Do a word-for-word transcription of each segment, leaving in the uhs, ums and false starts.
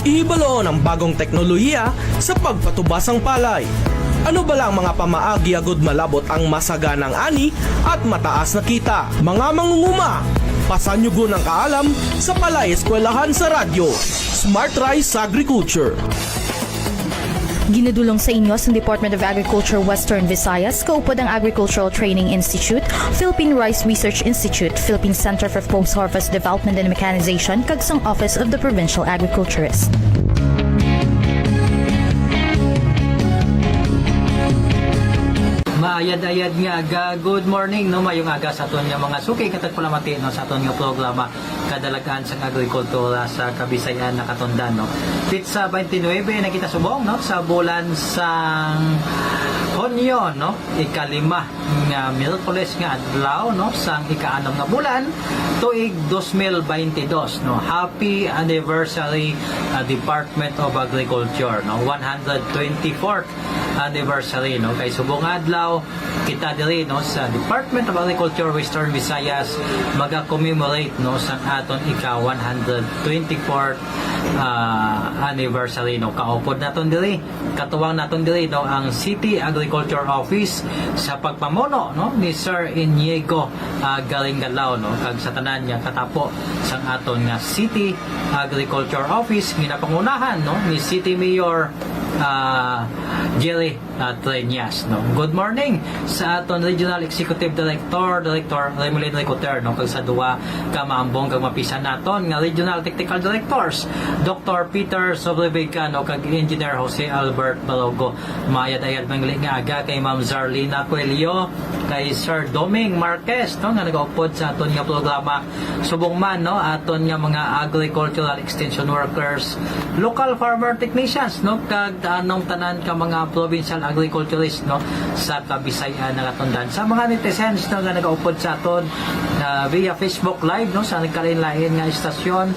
Ihibaloon ang bagong teknolohiya sa pagpatubas sang palay. Ano bala ang mga pamaagi agud malabot ang masaganang ani at mataas na kita? Mga mangunguma, pasanyugon ang kaalam sa Palay Eskwelahan sa Radyo. Smart Rice Agriculture. Ginadulong sa inyo sa Department of Agriculture Western Visayas, kaupod ang Agricultural Training Institute, Philippine Rice Research Institute, Philippine Center for Post-Harvest Development and Mechanization, kag sang Office of the Provincial Agriculturist. Maayad-ayad nga aga. Good morning, no? Mayong aga sa aton nga mga suki nga tagpalamati, no, sa aton nga programa, Kadalagan sang Agrikultura sa Kabisayan nakatundan, no? Pitsa twenty-nine na kita subong, no, sa bulan sang Hunyo, no? Ikalima nga Miyerkules nga adlaw, no, sang ikaanom nga bulan, tuig dos mil baynte dos, no? Happy anniversary, uh, Department of Agriculture, no? One hundred twenty-fourth anniversary, no? Kay subong adlaw, kita diri, no, sa Department of Agriculture Western Visayas maga-commemorate, no, sang aton ika one hundred twenty-fourth, ah, anniversary, no. Kaupod naton diri, katuwang naton diri, no, ang City Agriculture Office sa pagpamuno, no, ni Sir Inigo, ah, Garingalao, no, kag sa tanan nga katapo sang aton nga City Agriculture Office, ginapangunahan, no, ni City Mayor, ah, Jerry, ah, Treñas, no. Good morning sa aton Regional Executive Director, Director Remolin Ricoter, no, kag sa duha ka maambong kag mapisan naton nga Regional Technical Directors, Doctor Peter Sobrevegan, no, kag Engineer Jose Albert Balogo. Maayad-ayad man gali nga aga kay Ma'am Zarlina Coelho, kay Sir Doming Marquez, no, nga nagaupod sa aton nga programa. Subong man, no, aton nga mga agricultural extension workers, local farmer technicians, no, kag anong tanan ka mga provincial agriculturist, no, sa Kabisayan nakatundan. Sa mga netizens, no, nga nagaupod sa aton, ah, via Facebook Live, no, sa nagkalain-lain nga istasyon,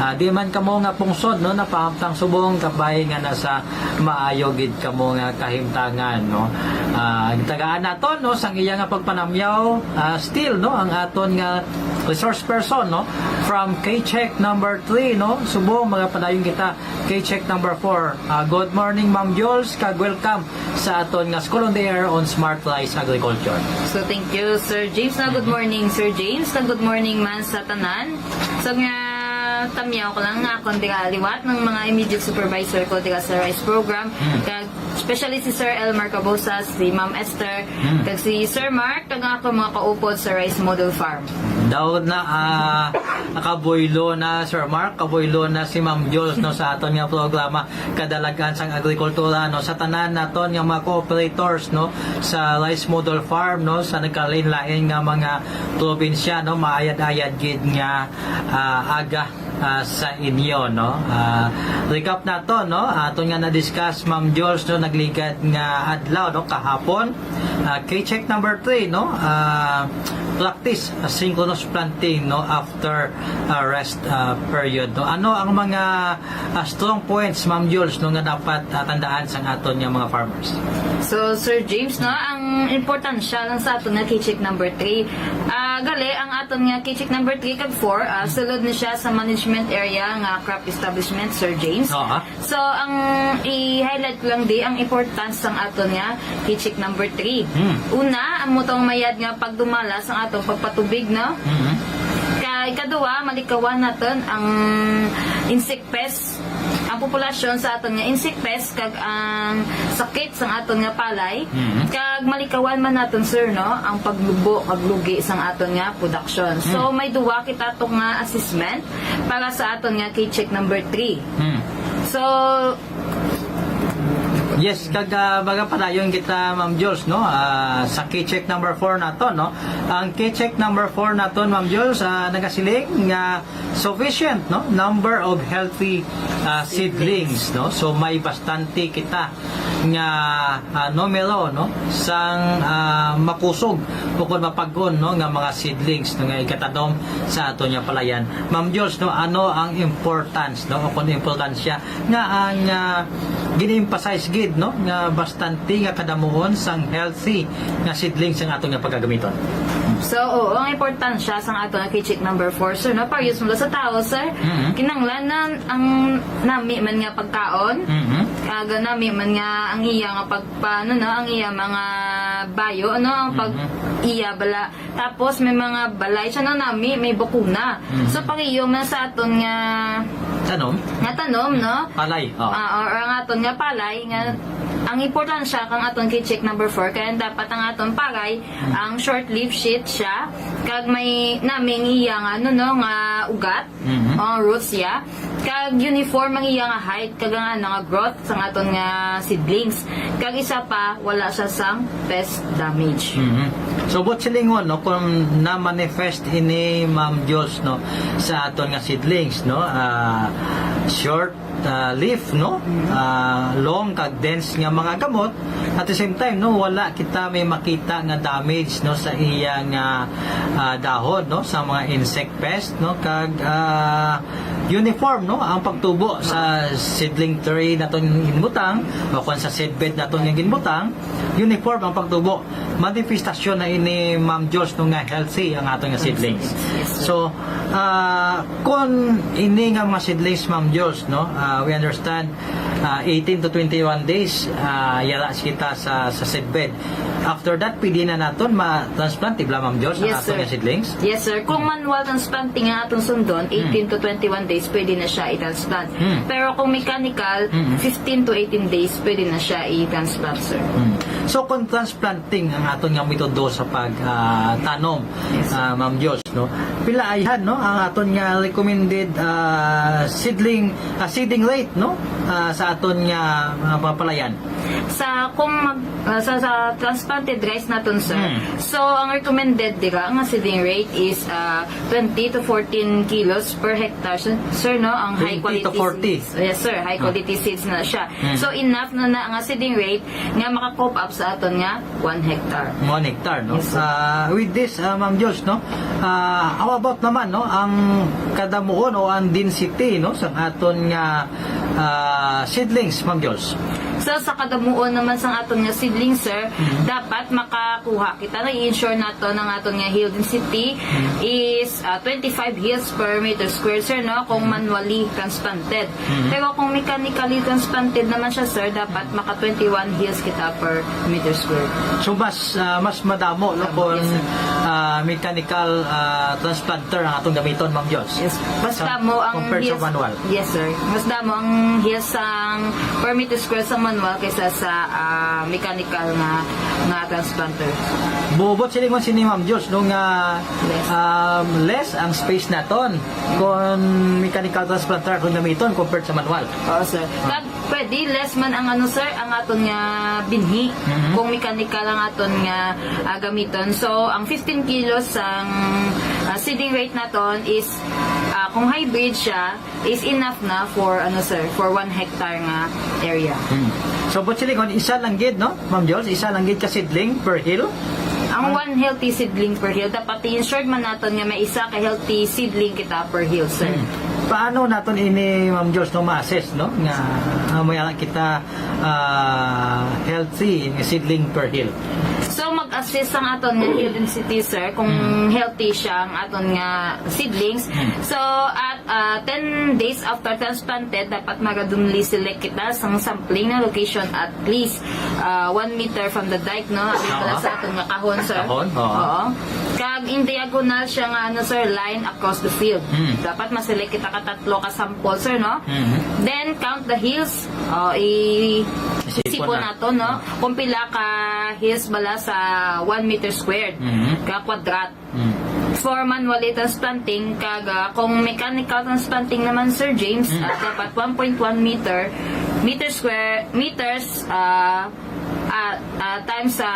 ah, di man kamo nga pungsod, no, napahamtang subong, kabay nga nasa maayo gid kamo nga kahimtangan, no. Ah, tagaan naton, no, sang iya nga pagpanamyaw, ah, still, no, ang aton nga resource person, no, from K-Check number three, no. Subong, magapadayon kita, K-Check number four. Ah, good morning, Ma'am Jules, kag welcome sa aton nga School on the Air on Smart Rice Agriculture. So, thank you, Sir James, na good morning, Sir James, na good morning man sa tanan. So, nga tamyaw ko lang nga akon diga liwat ng mga immediate supervisor ko diga sa rice program. Hmm. Kag especially si Sir Elmer Cabosas, si Ma'am Esther, Hmm. kag si Sir Mark, kag ang ako mga kaupod sa Rice Model Farm. Daw na, ah, kabuylo na, Sir Mark, kabuylo na si Ma'am Jules, no, sa aton nga programa, Kadalagan sang Agrikultura, no, sa tanan naton nga mga cooperators, no, sa Rice Model Farm, no, sa nagkalain-lain nga mga probinsya, no, maayad-ayad gid nga, ah, aga, ah, sa inyo, no. Ah, recap nato, no, aton nga na-discuss, Ma'am Jules, no, nagligad nga adlaw, no, kahapon, ah, K-Check number three, no, ah, practice, ah, synchronous planting, no, after, ah, rest, ah, period, no. Ano ang mga, ah, strong points, Ma'am Jules, no, nga dapat, ah, tandaan sang aton nga mga farmers? So, Sir James, no, ang importansya lang sa aton nga K-Check number three. Ah, gali, ang aton nga K-Check number three kag four, ah, sulod ni siya sa management area nga crop establishment, Sir James. Oo. So, ang i-highlight ko lang di, ang importance sang aton nga K-Check number three. Hmm. Una, ang mutong mayad nga pagdumala sang atong pagpatubig, no? Mhm. Ka-, ikaduha, malikawan naton ang insect pest, ang populasyon sa aton nga insect pest, kag ang sakit sang aton nga palay, Mhm. kag malikawan man naton, sir, no, ang paglubo kag lugi sang aton nga production. So, Hmm. may duwa kita to nga assessment para sa aton nga K-Check number three. Hmm. So, Yes, kag, ah, baga padayon kita, Ma'am Jules, no? Ah, sa K-Check number four naton, no? Ang K-Check number four naton, Ma'am Jules, ah, nagasiling nga sufficient, no, number of healthy, ah, seedlings, no? So, may bastante kita nga, ah, numero, no, sang, ah, makusog o kon mapag-on, no, nga mga seedlings, no, nga ikatanom sa aton nga palayan. Ma'am Jules, no, ano ang importance, no, o kon importansya nga ang, ah, gin-emphasize gid, no, nga bastante nga kadamuon sang healthy nga seedlings ang aton nga pagagamiton? So, oo, ang importansya sang ato nga Kichik number four, sir, no? Para yun sa tao, sir, Mhm. kinanglan na ang nami man nga pagkaon, Mhm. kag nami man nga ang iya nga pagpaano, no, ang iya mga bayo, ano, ang pag Mhm. iya bala. Tapos may mga balay siya, no, nami, may bakuna. Mhm. So, pag-iyo man sa aton nga Tanom? nga tanom, no? Palay, oh. Ah, or, or ang aton nga palay, nga ang importansya kang aton Kichik number four, kaya dapat ang aton palay, ang short leaf sheet siya, kag may naming iya nga, ano, no, nga ugat, Mhm. o roots siya, kag uniform ang iya nga height, kag ang, ano, nga growth sang aton nga seedlings, kag isa pa, wala siya sang pest damage. Mhm. So, buot silingon, no, kung na-manifest ini, Ma'am Jules, no, sa aton nga seedlings, no, ah, short, ah, leaf, no, ah, long kag dense nga mga gamot, at the same time, no, wala kita may makita nga damage, no, sa iya nga, ah, dahon, no, sa mga insect pest, no, kag, ah, uniform, no, ang pagtubo sa seedling tray naton ginbutang o kon sa seedbed naton nga ginbutang, uniform ang pagtubo. Manifestasyon na ini, Ma'am Jules, no, nga healthy ang aton nga seedlings. Yes, sir. So, ah, kung ini nga mga seedlings, Ma'am Jules, no, ah, we understand, ah, eighteen to twenty-one days, ah, yara kita sa, sa seedbed. After that, pwede na naton ma-transplant, di ba, Ma'am Jules, ang Yes, aton sir. nga seedlings? Yes, sir. Kung manual transplanting ang atong sundon, eighteen to twenty-one days, pwede na siya i-transplant. Hmm. Pero kung mechanical, Hmm. fifteen to eighteen days, pwede na siya i-transplant, sir. Hmm. So, kung transplanting ang aton nga metodo sa pag, ah, tanom, Yes, sir. ah, Ma'am Jules, no? Pila ayhan, no, ang aton nga recommended, ah, seedling, ah, seeding rate, no? Ah, sa aton nga, ah, mga palayan. Sa, kung mag, ah, sa, sa transplanted rice naton, sir, Mm. so, ang recommended dira nga seeding rate is, ah, twenty to fourteen kilos per hectare, sir, sir, no? Ang high Twenty to quality forty. seeds. Yes, sir. High Ah. quality seeds na siya. Mm. So, enough na na nga seeding rate nga maka-cope up sa aton nga one hectare. One hectare, no? Yes, sir. Ah, with this, ah, Ma'am Jules, no? Ah, how about naman, no? Ang kadamuon o ang density, no? Sa aton nga, ah, seedlings, Ma'am Jules. So, sa kadamuon naman sa aton nga seedlings, sir, Mhm. dapat makakuha kita, na-ensure naton ang aton nga heel density Mhm. is, ah, twenty-five heels per meter square, sir, no? Kung Mhm. manually transplanted. Mhm. Pero kung mechanically transplanted naman siya, sir, dapat maka twenty-one heels kita per meter square. So, mas, ah, mas madamo, no, Tama, kung, yes, sir. ah, mechanical, ah, transplanter ang atong gamiton, Ma'am Jules. Yes. Mas Sa, damo ang compared sa heels. manual. Yes, sir. Mas damo ang heels sang per meter square sa manual kaysa sa, ah, mechanical nga, nga transplanter. Buot silingon sini, Ma'am Jules, no, nga, Less. um, less ang space naton kung mechanical transplanter ang gamiton compared sa manual. Oo, sir. Ah. Kag pwede, less man ang ano, sir, ang aton nga binhi, Mhm. kung mechanical ang aton nga, ah, gamiton. So, ang fifteen kilos ang, ah, seeding rate naton is, ah, kung hybrid siya, is enough na for, ano, sir, for one hectare nga area. Hmm. So, buot silingon, isa lang gid, no, Ma'am Jules? Isa lang gid ka seedling per heel? Ang Ah. one healthy seedling per heel, dapat i-ensure man naton nga may isa ka healthy seedling kita per heel, sir. Hmm. Paano naton ini, Ma'am Jules, no, ma-assess, no, nga, ah, may ala kita, ah, healthy nga seedling per heel? So, mag-assess ang aton nga heel density, sir, kung Hmm. healthy siya ang aton nga seedlings. Hmm. So, at, ah, ten days after transplanted, dapat mag-randomly select kita sang sampling na location at least, ah, one meter from the dike, no? Abi Oo. pala sa aton nga kahon, sir. Kahon, oo. Oo. Kag in diagonal siya nga, ano, sir, line across the field. Hmm. Dapat ma-select kita ka tatlo ka sample, sir, no? Hmm. Then, count the heels. Oh, i-, Isipon isipon na. nato, no? Kung pila ka heels bala sa one meter squared, Mhm. ka kwadrat. Mm. For manually transplanting, kag, ah, kung mechanical transplanting naman, Sir James, Mm. ah, dapat one point one meter, meter square, meters, ah, ah, ah, times sa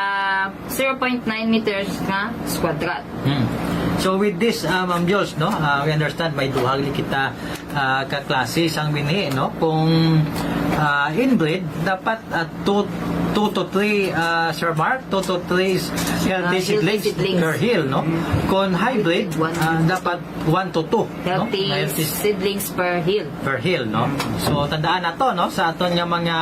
zero point nine meters nga kwadrat. Mm. So with this, ah, Ma'am Jules, no, ah, we understand may duha gid kita, ah, ka klase sang binhi, no? Kung, Ah, inbreed, dapat, ah, two, two to three, ah, Sir Mark, two to three healthy Ah, healthy seedlings seedlings. per hill, no? Mm. Kung hybrid, One ah, to dapat one to two, no? Healthy Healthy seedlings per hill. per hill, no? So, tandaan nato, no, sa aton nga mga,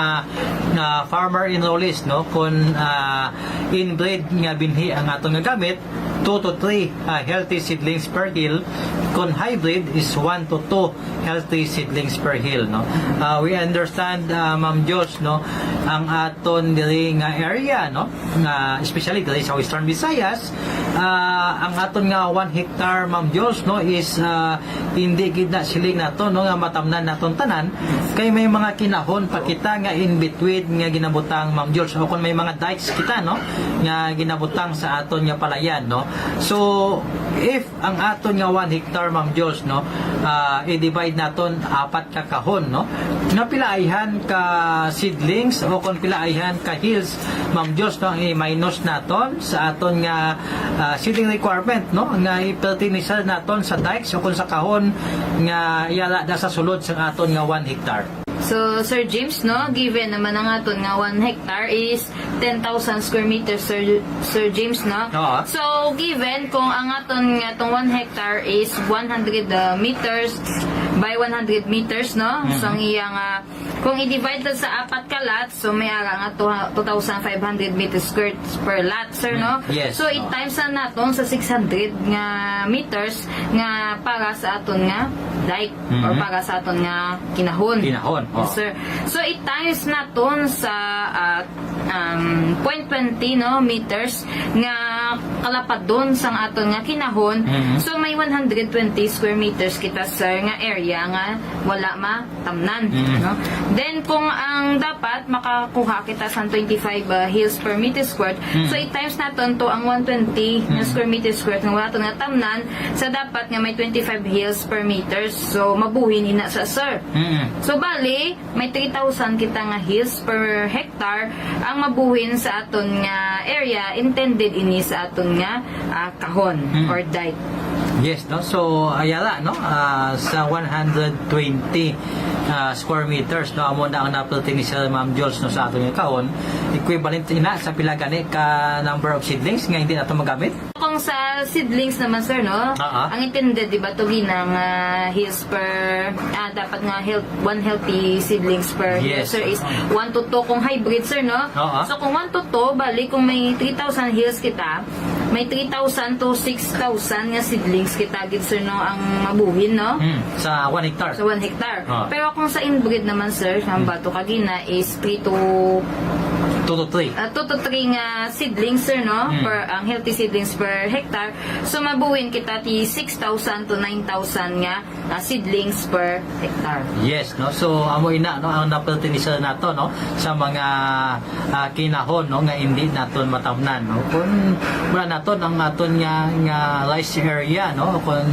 ah, farmer enrollees, no, kung, ah, inbreed nga binhi ang aton nga gamit, two to three, ah, healthy seedlings per hill. Kung hybrid is one to two healthy seedlings per hill, no? Ah, we understand, ah, Ma'am Jules, no, ang aton diri nga area, no, nga especially diri sa Western Visayas, ah, ang aton nga one hectare, Ma'am Jules, no, is, ah, hindi gid na siling nato, no, nga matamnan naton tanan, kay may mga kinahon pa kita nga in between nga ginabutang, Ma'am Jules, o kung may mga dikes kita, no, nga ginabutang sa aton nga palayan, no. So, if ang aton nga one hectare, Ma'am Jules, no, ah, i-divide naton apat ka kahon, no, nga pila ayhan ka seedlings o kung pila ayhan ka hills, Ma'am Jules, no, ang i-minus naton sa aton nga, ah, seeding requirement, no, nga i-fertilizer naton sa dikes o kung sa kahon nga yara da sa sulod sa aton nga one hectare. So, Sir James, no, given naman ang aton nga one hectare is ten thousand square meters, Sir, Sir James, no? Oo. So, given kung ang aton nga tong one hectare is one hundred, uh, meters by one hundred meters, no? Mhm. So, ang iya nga, kung i-divide ta sa apat ka lots, so may ara nga two, two thousand five hundred meters squared per lot, sir, no? Mm, yes. So, Oo. i-times na naton sa six hundred nga meters nga para sa aton nga dike or Mhm. para sa aton nga kinahon. Kinahon, Yes, oh. sir. So, i-times naton sa, ah, um, point twenty, no, meters nga kalapadon sang aton nga kinahon. Mhm. So, may one hundred twenty square meters kita, sir, nga area nga wala matamnan, Mhm. no? Then, kung ang dapat makakuha kita sang twenty-five, uh, hills per meter squared, Mhm. so, i-times naton to ang one twenty nga Mhm. square meter squared nga wala to nga tamnan, sa dapat nga may twenty-five hills per meters. So, mabuhin ina sa, sir. Mhm. So, bali, may three thousand kita nga hills per hectare ang mabuhin sa aton nga area, intended ini sa aton nga, ah, kahon Hmm. or dike. Yes, no? So, ayala, no? Ah, sa one hundred twenty, ah, square meters, no? Amo na ang napilti ni Sir Ma'am Jules, no, sa aton nga kahon. Equivalent ina sa pila gani ka number of seedlings nga hindi nato magamit? Kung sa seedlings naman, sir, no? Ah, ah. Ang intended, di ba, to ginang, ah, hills per, ah, dapat nga health, one healthy seedlings per hill, Yes. sir, is one to two kung hybrid, sir, no? Ah, ah. So, kung one to two, bali, kung may three thousand hills kita, may three thousand to six thousand nga seedlings kita gid, sir, no, ang mabuhin, no? Hmm, sa one hectare. Sa one hectare. Ah. Pero kung sa inbreed naman, sir, hamba to kagina is three to Two to three. Ah, two to three nga seedlings, sir, no? Hmm. Per, ang healthy seedlings per hectare. So, mabuhin kita ti six thousand to nine thousand nga, ah, seedlings per hectare. Yes, no? So, amo ina, no, ang napilti ni sir nato, no, sa mga, ah, kinahon, no, nga hindi naton matamnan, no? Kung wala naton ang aton nga, nga rice area, no, kung,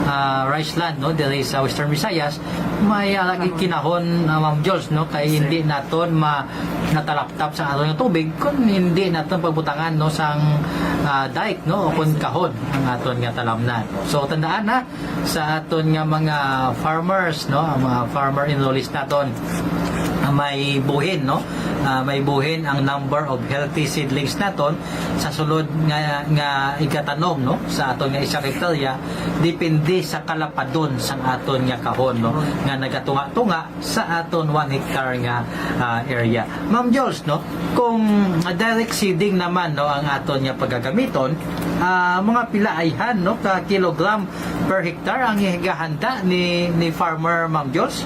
ah, rice land, no, diri sa Western Visayas, may, ah, lagi kinahon, ah, Ma'am Jules, no, kay Yes, sir. hindi naton ma-, natalaptap sa aton nga tubig kung hindi naton pagbutangan, no, sang, ah, dike, no, o kung kahon ang aton nga talamnan. So, tandaan na, sa aton nga mga farmers, no, ang mga farmer enrollees naton, ah, may buhin, no? Ah, may buhin ang number of healthy seedlings naton sa sulod nga, nga igatanom, no, sa aton nga isa ka hektarya, depende sa kalapadon sang aton nga kahon, no, nga nagatunga-tunga sa aton one hectare nga, ah, area. Ma'am Jules, no, kung direct seeding naman, no, ang aton nga pagagamiton, ah, mga pila ayhan, no, ka kilogram per hectare ang igahanda ni, ni farmer, Ma'am Jules?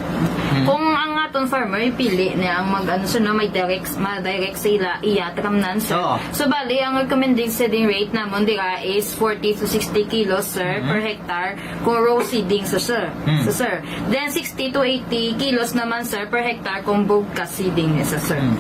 Hmm. Kung ang aton farmer, pili niya ang mag, ano, sir, no, may direct, ma-direct sa ila, iya, tamnan, sir. Oo. So, bali, ang recommended seeding rate namon dira is forty to sixty kilos, sir, Mhm. per hectare kung row seeding, so, sir. Hmm. So, sir. Then, sixty to eighty kilos naman, sir, per hectare kung bulk seeding, so, sir. Hmm.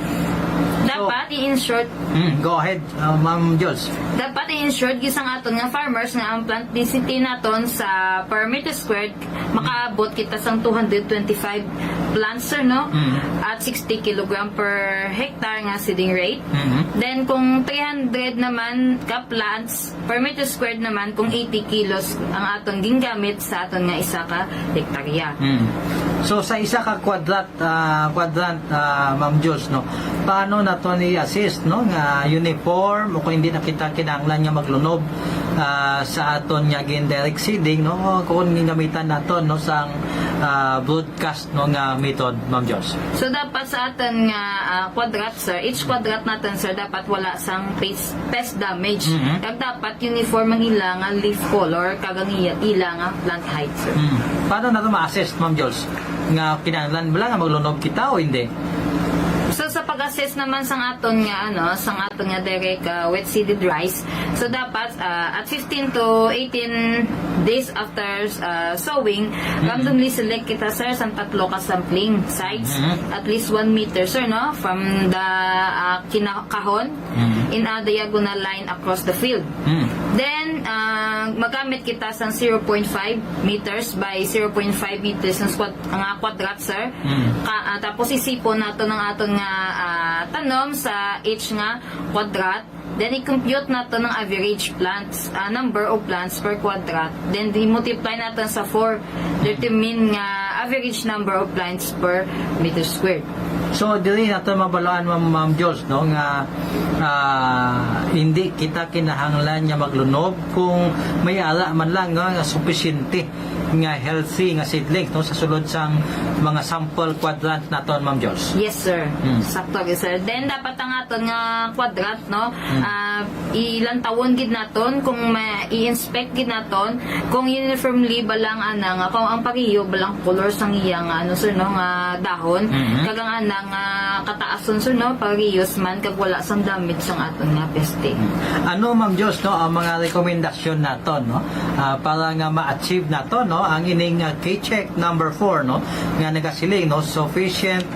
So, Dapat i-ensure Hmm, go ahead, uh, Ma'am Jules. Dapat i-ensure gid sang aton nga farmers nga ang plant density naton sa per meter squared makaabot kita sang two hundred twenty-five plants, sir, no? Mm. At sixty kilogram per hectare nga seeding rate. Mm. Then kung three hundred naman ka plants per meter squared naman, kung eighty kilos ang aton gingamit sa aton nga isa ka hektarya. Mm. So sa isa ka kwadrat, ah, quadrant, ah, Ma'am Jules, no, paano naton i-assist, no, nga uniform o kung hindi na kita kinahanglan nga maglunob, ah, sa aton nga gin-direct seeding, no, kung gingamitan naton, no, sang, ah, broadcast, no, nga method, Ma'am Jules? So dapat sa aton nga, ah, kwadrat, sir, each kwadrat naton, sir, dapat wala sang pest, pest damage. Mhm. Kag dapat uniform ang ila nga leaf color kag ang iya- ila nga plant height, sir. Hmm. Paano naton ma-assist, Ma'am Jules, nga kinahanglan bala nga maglunob kita o hindi? So sa pag-assess naman sang aton nga, ano, sang aton nga direct, ah, wet seeded rice, so dapat, ah, at fifteen to eighteen days after, ah, sowing, Mhm. randomly select kita, sir, sang tatlo ka sampling sides, Mhm. at least one meter, sir, no, from the, ah, kinakahon, Mhm. in a diagonal line across the field. Mhm. Then, ah, magamit kita sang zero point five meters by zero point five meters nga squad- nga kwadrat, sir. Mhm. Ka- ah, tapos isipon naton ang aton nga, ah, tanom sa each nga kwadrat. Then i-compute naton ang average plants, ah, number of plants per kwadrat. Then i-multiply naton sa four, determine nga average number of plants per meter squared. So diri naton mabaluan, Ma'am, Ma'am Jules, no, nga, ah, hindi kita kinahanglan nga maglunob kung may ara man lang, no, nga supisyente nga healthy nga seedlings, no, sa sulod sang mga sample quadrant naton, Ma'am Jules. Yes, sir. Hmm. Sakto gyud, sir. Then dapat ang aton nga kwadrat, no, Hmm. ah, ilantawon gid naton kung ma- i-inspect gid naton kung uniformly ba lang ana nga kung ang pareho ba lang color sang iya nga, ano, sir, no, nga dahon, Mhm. kag ang ana nga kataason, sir, no, parehos man kag wala sang damage sang aton nga peste. Ano, Ma'am Jules, no, ang mga rekomendasyon naton, no, ah, para nga ma-achieve naton, no, ang ining, ah, K-check number four, no, nga nagasiling, no, sufficient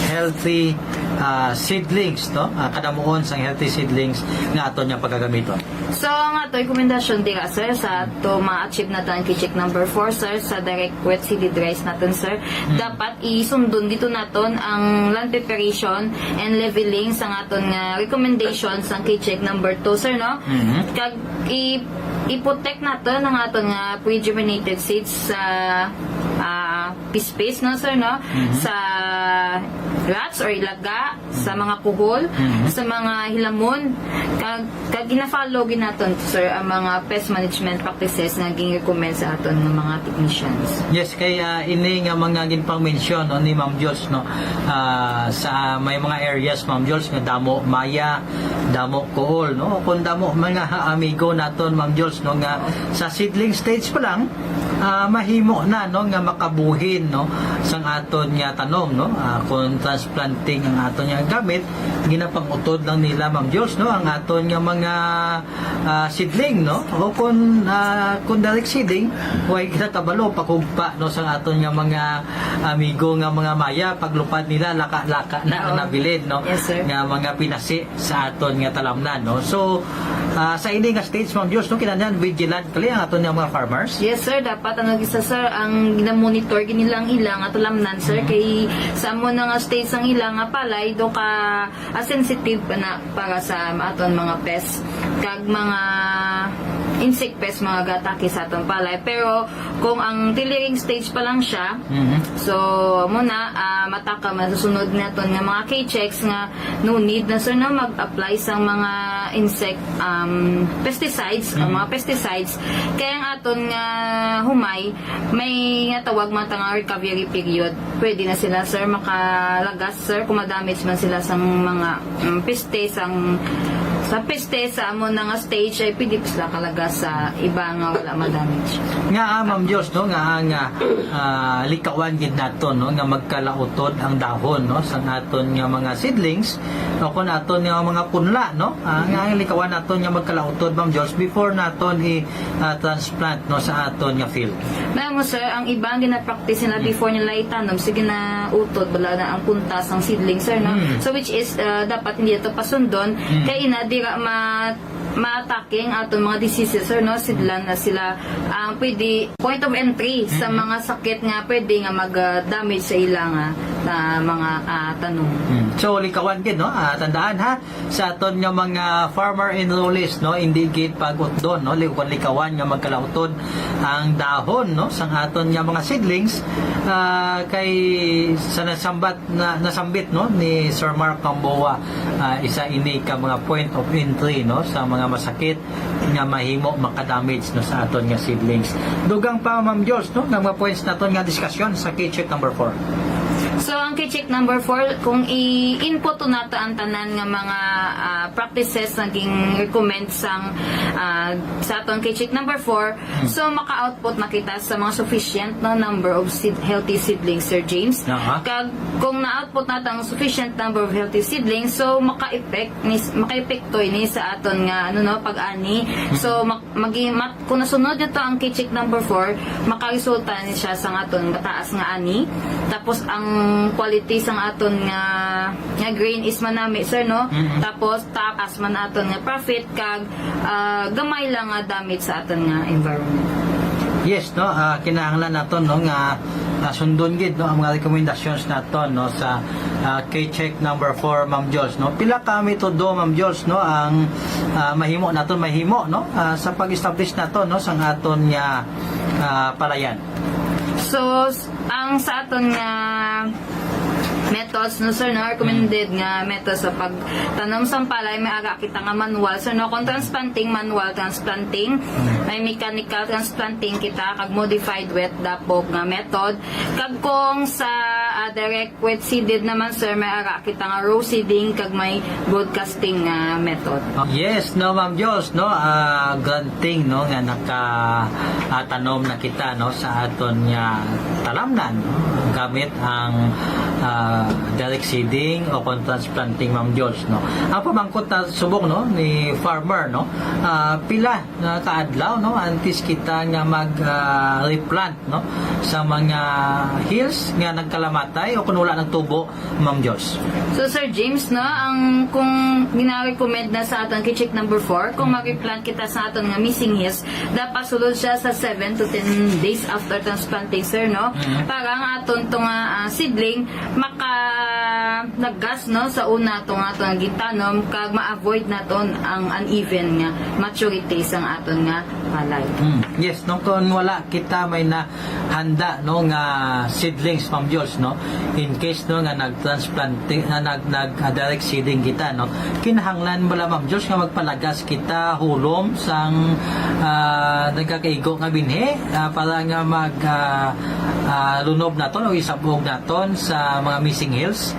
healthy, ah, seedlings, no, ah, kadamuon sang healthy seedlings nga aton nga pagagamiton? So ang ato rekomendasyon dira, sir, sa ato ma-achieve naton ang K-check number four, sir, sa direct wet seeded rice naton, sir, Hmm. dapat isundon dito naton ang land preparation and leveling sa aton nga recommendation sa K-check number two, sir, no? Mhm. Kag i- i-protect naton ang aton nga pre-germinated seeds sa, ah, pispis, no, sir, no? Mhm. Sa rats or ilaga, sa mga kuhol, Mhm. sa mga hilamon, kag, kag gina-follow gid naton, sir, ang mga pest management practices nga gin-recommend sa aton nga mga technicians. Yes, kay, ah, ini nga mga ginpang-mention, no, ni Ma'am Jules, no, ah, sa may mga areas, Ma'am Jules, nga damo maya, damo kuhol, no, kung damo mga amigo naton, Ma'am Jules, no, nga sa seedling stage pa lang, ah, mahimo na, no, nga makabuhin, no, sang aton nga tanom, no. Ah, kung transplanting ang aton nga gamit, ginapangutod lang nila, Ma'am Jules, no, ang aton nga mga, ah, seedling, no, o kung, ah, kung direct seeding, way kita kabalo pakugpa, no, sang aton nga mga amigo nga mga maya, paglupad nila laka-laka na ang Oo. nabilin, no, Yes, sir. nga mga pinasi sa aton nga talamnan, no. So, ah, sa ini nga stage, Ma'am Jules, no, kinahanglan vigilant kali ang aton nga mga farmers. Yes, sir. Dapat, ano, isa, sir, ang ginamonitor gid nila ang ila nga talamnan, sir, Mhm. kay sa amo na nga stage ang ila nga palay, do ka, ah, sensitive pa na para sa aton mga pest kag mga insect pest, mga gatake sa aton palay. Pero kung ang tillering stage pa lang siya, Mhm. so, amo na, ah, mataka masusunod naton nga mga K-checks nga no need na, sir, na mag-apply sa mga insect, um, pesticides, o Mhm. mga pesticides. Kaya ang aton nga humay, may nga tawag man ta nga recovery period. Pwede na sila, sir, makalagas, sir, kung madamage man sila sa mga, um, peste, sang, sa peste, sa amo na nga stage, ay pwede pa sila kalagas sa iba nga wala madamage. Nga, ah, Ma'am Jules, no, nga ang, ah, ah, likawan gid naton, no, nga magkalautod ang dahon, no, sa aton nga mga seedlings, o kung aton nga mga punla, no, ah, nga ang likawan naton nga magkalautod, Ma'am Jules, before naton i, ah, transplant, no, sa aton nga field. Alam mo, sir, ang iba ang ginapractice nila Hmm. before nila itanom, sige na utod, wala na ang puntas ang seedling, sir, no? Hmm. So, which is, ah, dapat hindi ito pasundon, Hmm. kay ina, dira ma-, attacking aton mga diseases, sir, no? Sidlan na sila ang pwede point of entry sa Mm-hmm. mga sakit nga pwede nga mag-damage sa ila nga na mga, ah, tanom. Hmm. So, likawan gid, no? Ah, tandaan, ha, sa aton nga mga farmer enrollees, no, hindi gid pag-utdon, no, li-, kon likawan nga magkalautod ang dahon, no, sang aton nga mga seedlings, ah, kay sa nasambat na, nasambit, no, ni Sir Mark Gamboa, ah, isa ini ka mga point of entry, no, sa mga masakit nga mahimo makadamage, no, sa aton nga seedlings. Dugang pa, Ma'am Jules, no, nga mga points naton nga diskusyon sa key check number four. So, ang key check number four, kung i-input to nato ang tanan nga mga, ah, practices nga gin-recommend sang, ah, sa aton key check number four, Hmm. so maka-output na kita sa mga sufficient, no, number of seed, healthy seedlings, Sir James. Aha. Kag kung na-output nato ang sufficient number of healthy seedlings, so maka-effect ni, maka-epekto ini sa aton nga, ano, no, pag-ani. Hmm. So mak-, magi-, mat-, kung nasunod nato ang key check number four, makaresulta ni siya sa aton mataas nga ani. Tapos ang quality sa aton nga, nga grain is manami, sir, no? Mm-hmm. Tapos taas man aton nga profit kag, ah, gamay lang nga damage sa aton nga environment. Yes, no, ah, kinahanglan naton, no, nga, ah, sundon gid, no, ang mga recommendations naton, no, sa, ah, key check number four, Ma'am Jules, no. Pila ka metodo, Ma'am Jules, no, ang, ah, mahimo naton mahimo, no, ah, sa pag-establish naton, no, sang aton nga, ah, palayan. So, s-, ang sa aton nga methods, no, sir, no, recommended nga methods sa pagtanom sang palay, may ara kita nga manual, sir, no, kung transplanting, manual transplanting, may mechanical transplanting kita, kag modified wet dapog nga method, kag kung sa, ah, direct wet seeded naman, sir, may ara kita nga row seeding, kag may broadcasting nga method. Yes, no, Ma'am Jules, no, ah, granting, no, nga naka, ah, tanom na kita, no, sa aton nga talamnan, no, gamit ang, ah, direct seeding o kon transplanting, Ma'am Jules, no. Ang pamangkot na subong, no, ni farmer, no, ah, pila nga kaadlaw, no, antes kita nga mag, ah, replant, no, sa mga hills nga nagkalamatay o kung wala nagtubo, Ma'am Jules. So, Sir James, no, ang kung gina-recommend na sa aton key check number four, kung mag-replant kita sa aton nga missing hills, dapat sulod siya sa seven to ten days after transplanting, sir, no? Mhm. Para ang aton to nga, ah, seedling makalaggas, no, sa una to nga aton nga gitanom, kag ma-avoid naton ang uneven nga maturity sang aton nga palay. Hmm. Yes, no, kung wala kita may na handa, no, nga seedlings, Ma'am Jules, no? In case, no, nga nag-transplant, nga nag, nag, ah, direct seeding kita, no? Kinahanglan bala, Ma'am Jules, nga magpalagas kita, hulom sang, ah, nagakaigo nga binhi, ah, para nga mag, ah, ah, lunob naton o isab-og naton sa mga missing hills?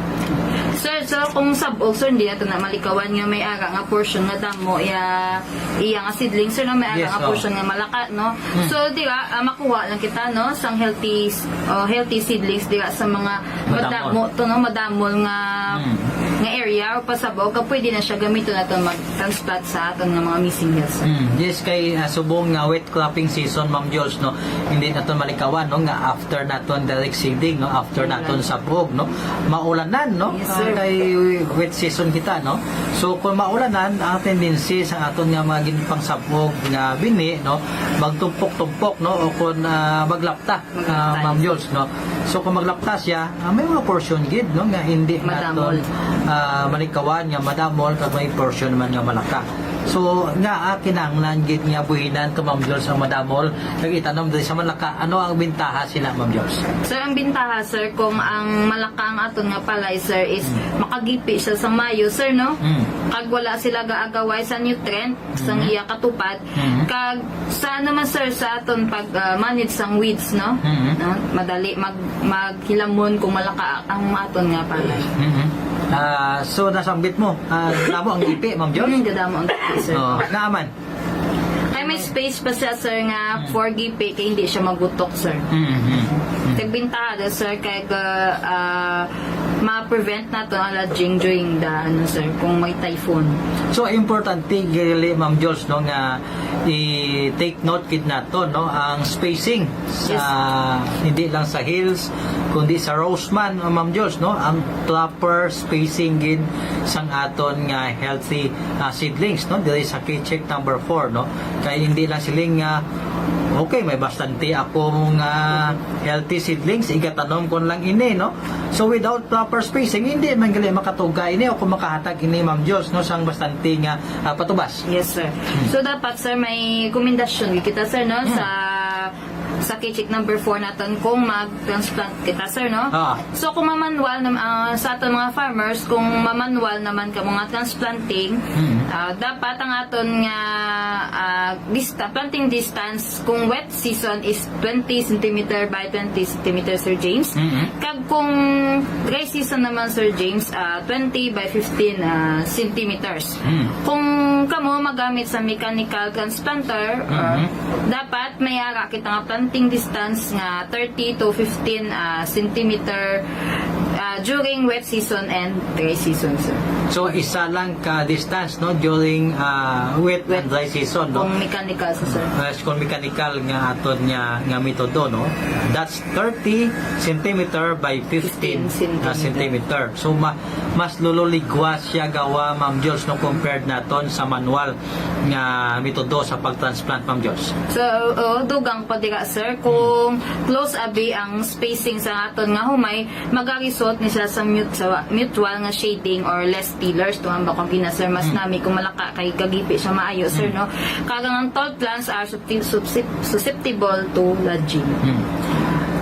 Sir, so kung sab-og, sir, hindi nato na malikawan nga may ara nga portion nga damo iya, iya nga seedling, sir, no? May ara Yes, nga oh. portion nga malaka, no? Hmm. So, dira, ah, makuha lang kita, no, sang healthy s-, oh, healthy seedlings dira sa mga Madamol. madamo to, no, madamol nga, Hmm. nga area o pasabog, kag pwede na siya gamiton naton mag-transplant sa aton nga mga missing hills, sir. Hmm. Yes, kay, ah, subong nga wet cropping season, Ma'am Jules, no, hindi naton malikawan, no, nga after naton direct seeding, no, after Correct. naton sab-og, no, maulanan, no. Yes, Ah, sir. Kay wet season kita, no. So, kung maulanan, ang tendency sa aton nga mga ginpangsab-og nga binhi, no, magtumpok-tumpok, no, o kung, ah, maglapta, Maglapta, ah, Ma'am yes. Jules, no. So, kung maglapta siya, ah, may mga portion gid, no, nga hindi Madamol. naton, ah, malikawan nga madamol, kag may portion naman nga malaka. So, nga, ah, kinahanglan gid nga buhinan to, Ma'am Jules, ang madamol, kag itanom diri sa malaka. Ano ang bintaha sila, Ma'am Jules? Sir, ang bintaha, sir, kung ang malaka ang aton nga palay, sir, is Hmm. makagipi siya sa mayo, sir, no? Hmm. Kag wala sila gaagaway sa nutrient, sa Hmm. iya katupad. Hmm. Kag sa ano man, sir, sa aton pag, ah, manage sang weeds, no? Hmm. No? Madali mag, maghilamon kung malaka ang aton nga palay. Hmm. Ah, so, nasambit mo, ah, damo ang gipi, Ma'am Jules? Hmm, gadamo ang gipi, sir. Oh, naaman? Kay may space pa siya, sir, nga Hmm. for gipi, kay hindi siya magutok, sir. Hmm, hmm, hmm. Kagbintaha do, sir, kay, ah, ah, ma-prevent nato ang lodging during the, ano, sir, kung may typhoon. So, importante gali, Ma'am Jules, no, nga i-take note gid nato, no, ang spacing sa, Yes. hindi lang sa hills, kundi sa rows man, Ma'am Jules, no, ang proper spacing gid sang aton nga healthy, ah, seedlings, no, diri sa K-check number four, no, kay hindi lang siling nga, "Okay, may bastante ako nga healthy seedlings, igatanom ko lang ini," no. So, without proper spacing, hindi man gali makatuga ini o kung makahatag ini, Ma'am Jules, no, sang bastante nga, ah, patubas. Yes, sir. So, dapat, sir, may rekomendasyon kita, sir, no, Hmm. sa, sa K-check number four naton kung mag-transplant kita, sir, no? Ah. So, kung mamanwal nam-, ah, sa aton mga farmers, kung mamanwal naman ka mga transplanting, Hmm. ah, dapat ang aton nga, ah, dista-, planting distance kung wet season is twenty centimeter by twenty centimeter, Sir James. Mm-hmm. Kag kung dry season naman, Sir James, ah, twenty by fifteen, ah, centimeters. Mm. Kung kamo magamit sa mechanical transplanter, or Mm-hmm. dapat may ara kita nga planting distance nga thirty to fifteen, ah, centimeter, ah, during wet season and dry season, sir. So, isa lang ka distance, no, during, ah, wet Wet. and dry season, no? Kung mechanical, sir. Yes, kung mechanical nga aton nga, nga metodo, no? That's thirty centimeter by fifteen, Fifteen centimeter. ah, centimeter. So, ma-, mas lululigwa siya gawa, Ma'am Jules, no, compared naton sa manual nga metodo sa pag-transplant, Ma'am Jules. So, oo, dugang pa dira, sir, kung close abi ang spacing sa aton nga humay, magaresult ni siya sa mut-, sa mutual nga shading or less tillers, tuman ba kung gina, sir, mas Hmm. nami kung malaka kay gagipi siya maayo, sir, Hmm. no? Kag ang tall plants are suscepti-, suscep-, susceptible to lodging. Hmm.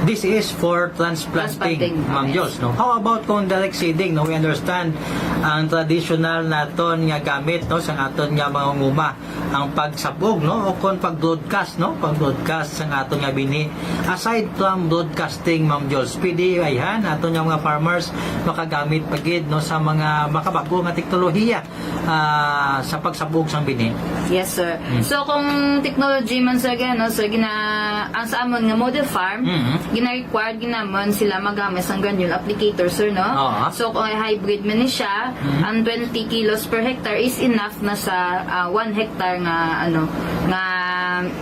This is for transplanting, Transplanting, Ma'am yes. Jules, no? How about kung direct seeding, no? We understand ang traditional naton nga gamit, no, sang aton nga mga nguma, ang pagsabog, no, o kon pag-broadcast, no, pag-broadcast sang aton nga binhi. Aside from broadcasting, Ma'am Jules, pwede ayhan aton nga mga farmers makagamit pa gid, no, sa mga makabag-o nga teknolohiya, ah, sa pagsabog sang binhi. Yes, sir. Mm. So, kung technology man, sir, gano, sir, gina-, ang sa amon nga model farm, Mm. gina-required ginamon sila magamit sang granule applicator, sir, no? Oo. So, kung hybrid man ni siya, Mm. ang twenty kilos per hectare is enough na sa, ah, one hectare nga, ano, nga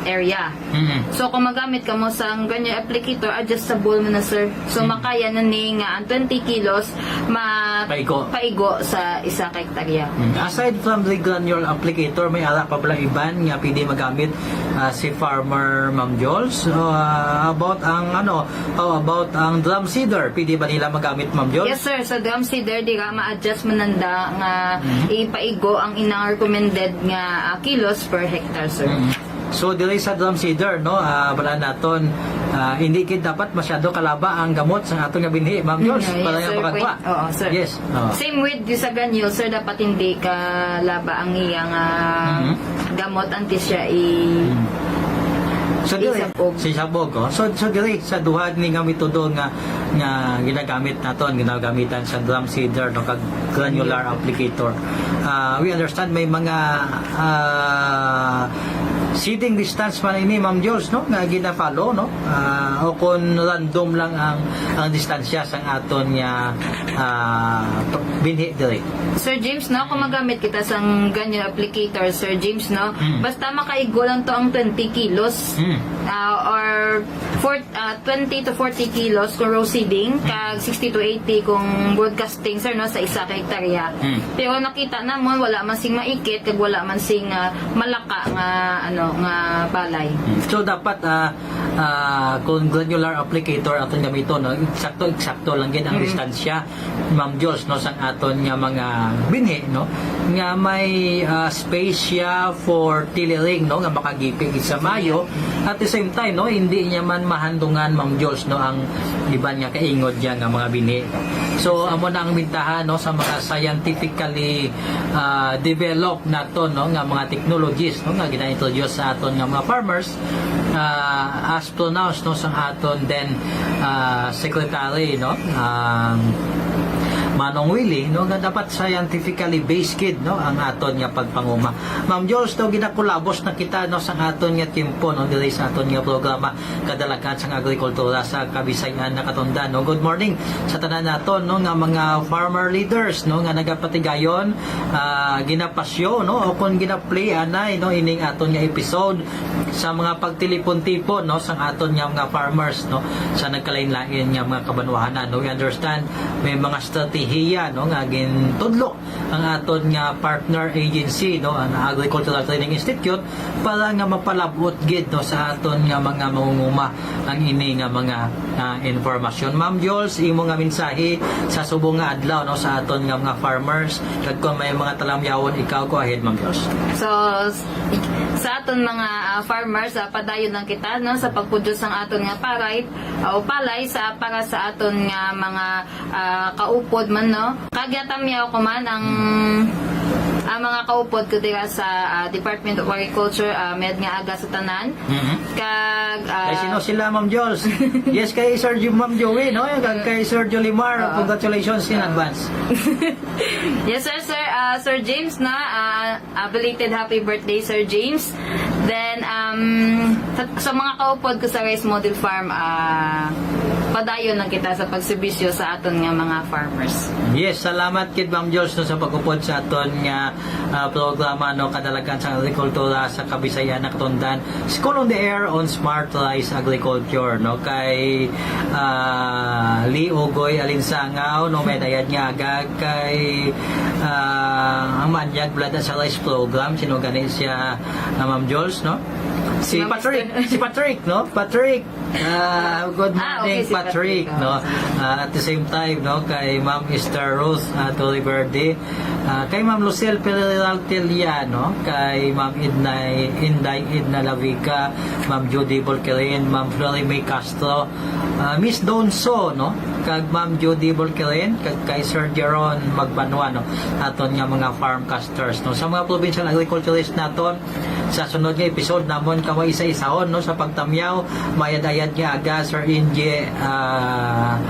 area. Mm. So, kung magamit kamo sang granule applicator, adjustable man na, sir. So, Mm. makaya na ni nga ang twenty kilos ma-, Paigo. paigo sa isa ka hektarya. Mm. Aside from the granule applicator, may ara pa bala iban nga pwede magamit, ah, si farmer, Ma'am Jules? Ah, about ang, ano, how about ang drum seeder? Pwede ba nila magamit, Ma'am Jules? Yes, sir. Sa drum seeder, dira ma-adjust man nanda nga Mm. ipaigo ang inang recommended nga, ah, kilos per hectare, sir. Mm. So, diri sa drum seeder, no, ah, bala naton, ah, hindi gid dapat masyado kalaba ang gamot sa aton nga binhi, Ma'am Jules, Mm, para yes, nga sir. makagwa. Pwede. Oo, sir. Yes. Oo. Same with di sa granule, sir, dapat hindi kalaba ang iya nga Mm. gamot antes siya i-, Mm. So, diri, isabog. Sa isabog, oh. So, so, diri, sa duha ni nga metodo nga, nga ginagamit naton, ginagamitan sa drum seeder, no, kag granular applicator. Ah, we understand may mga, ah, seeding distance man ini, Ma'am Jules, no, nga gina-follow, no? Ah, o kung random lang ang, ang distansya sang aton nga, ah, binhi diri. Sir James, no, kung magamit kita sang granule applicator, Sir James, no, Mm. basta makaigo lang to ang twenty kilos, Mm. ah, or for, ah, twenty to forty kilos kung row seeding, kag sixty to eighty kung broadcasting, sir, no, sa isa ka hektarya. Mm. Pero nakita namon, wala man sing maikit, kag wala man sing, ah, malaka nga, ano, nga balay. Mm. So, dapat, ah, ah, kung granular applicator aton gamiton, no, eksakto, eksakto lang gid ang Mm. distansya, Ma'am Jules, no, sang aton nga mga binhi, no, nga may, ah, space siya for tillering, no, nga makagipi gid sa maayo. At the same time, no, hindi niya man mahandungan, Ma'am Jules, no, ang iban nga kaingod niya nga mga binhi. So, amo na ang bintahan, no, sa mga scientifically, ah, developed naton, no, nga mga technologies, no, nga gina-introduce sa aton nga mga farmers, ah, as pronounced, no, sang aton then, ah, secretary, no, ang Manong Willie, no, nga dapat scientifically based gid, no, ang aton nga pagpanguma. Ma'am Jules, no, ginakulabos na kita, no, sa aton nga tiempo, no, diri sa aton nga programa, Kadalagan sang Agrikultura sa Kabisayan Nakatundan, no. Good morning sa tanan naton, no, nga mga farmer leaders, no, nga nagapatigayon, ah, ginapasyo, no, o kon ginaplay anay, no, ining aton nga episode sa mga pagtilipon-tipon, no, sang aton nga mga farmers, no, sa nagkalain-lain nga mga kabanwahanan, no. We understand may mga strategiya, no, nga gintudlo ang aton nga partner agency, no, ang Agricultural Training Institute, para nga mapalab-ot gid, no, sa aton nga mga mangunguma ang ini nga mga, ah, informasyon. Ma'am Jules, imo nga mensahe sa subong nga adlaw, no, sa aton nga mga farmers, kag kung may mga talamyawon ikaw, go ahead, Ma'am Jules. So, s- sa aton mga, ah, farmers, ah, padayon lang kita, no, sa pagpudyo sang aton nga paray, ah, o palay sa, para sa aton nga mga, ah, kaupod man, no. Kag yatamyaw ko man ang, ang mga kaupod ko dira sa, ah, Department of Agriculture, ah, mayad nga aga sa tanan. Mhm. Kag, ah, Kay sino sila, Ma'am Jules? Yes, kay Sir Jim, Ma'am Joey, no? Kag kay Sir Jolimar, Oo. Congratulations in Oo. advance. Yes, sir, sir. Ah, Sir James, na, ah, ah, belated happy birthday, Sir James. Then, um, sa, sa mga kaupod ko sa Rice Model Farm, ah, padayon lang kita sa pagserbisyo sa aton nga mga farmers. Yes, salamat kid, Ma'am Jules, no, sa pag-upod sa aton nga, ah, programa, no, Kadalagan sa Agrikultura sa Kabisayan Nakatundan. School on the Air on Smart Rice Agriculture, no, kay, ah, Lee Ugoy Alinsangaw, no, may dayad nga aga kay, ah, ang Manyag Blada sa Rice Program, sino gani siya, ah, Ma'am Jules, no? Si Si Ma'am Patrick, Esther. Si Patrick, no? Patrick. Ah, good Ah, okay, morning, si Patrick, Patrick, no? oh. Ah, at the same time, no, kay Ma'am Esther Ruth, ah, Torreverde, ah, kay Ma'am Lucille Pereira Teliano, kay Ma'am Edna, Inday Edna Lavica, Ma'am Judy Volquerin, Ma'am Flory May Castro, ah, Miss Donso, no, kag Ma'am Judy Volquerin, kag kay Sir Jeron Magbanwa, no, aton nga mga farmcasters, no, sa mga provincial agriculturist naton. Sa sunod nga episode namon kamo isa-isahon, no, sa pagtamyaw, mayad-ayad nga aga, Sir Inje, ah,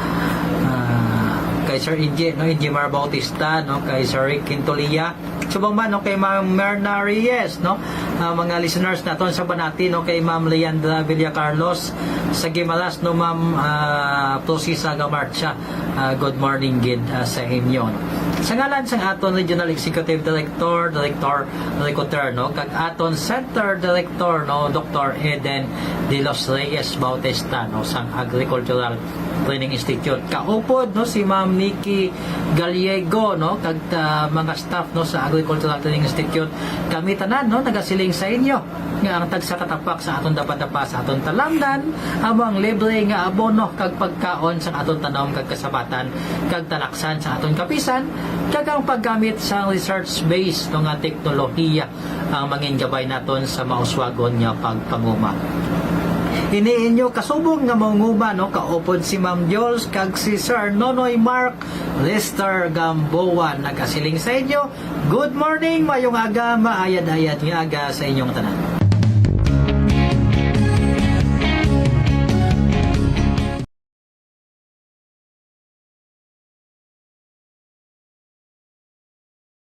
ah, kay Sir Inje, no, Inje Mar Bautista, no, kay Sir Rick Quintolia, subong man, no, kay Ma'am Merna Reyes, no, ah, mga listeners naton sa Banati, no, kay Ma'am Leandra Villacarlos, sa Guimaras, no, Ma'am, ah, Prosisa Gamarcha. Ah, good morning gid, ah, sa inyo, no? Sa ngalan sang aton Regional Executive Director, Director Rico Terno, kag aton Center Director, no, Doctor Eden De Los Reyes Bautista, no, sang Agricultural Training Institute. Kaupod, no, si Ma'am Nikki Gallego, no, kag, ah, mga staff, no, sa Agricultural Training Institute. Kami tanan, no, nagasiling sa inyo nga ang tagsa ka tapak sa aton dapat-dapat sa aton talamnan amo ang libre nga abono kag pagkaon sa aton tanom kag kasabatan kag talaksan sa aton kapisan, kag ang paggamit sang research-based, no, nga teknolohiya ang mangin gabay naton sa mauswagon nga pagpanguma. Ini inyo kasubong nga manguma, no, kaupod si Ma'am Jules kag si Sir Nonoy Mark Lester Gamboa nagasiling sa inyo, good morning, mayong aga, maayad-ayad nga aga sa inyong tanan.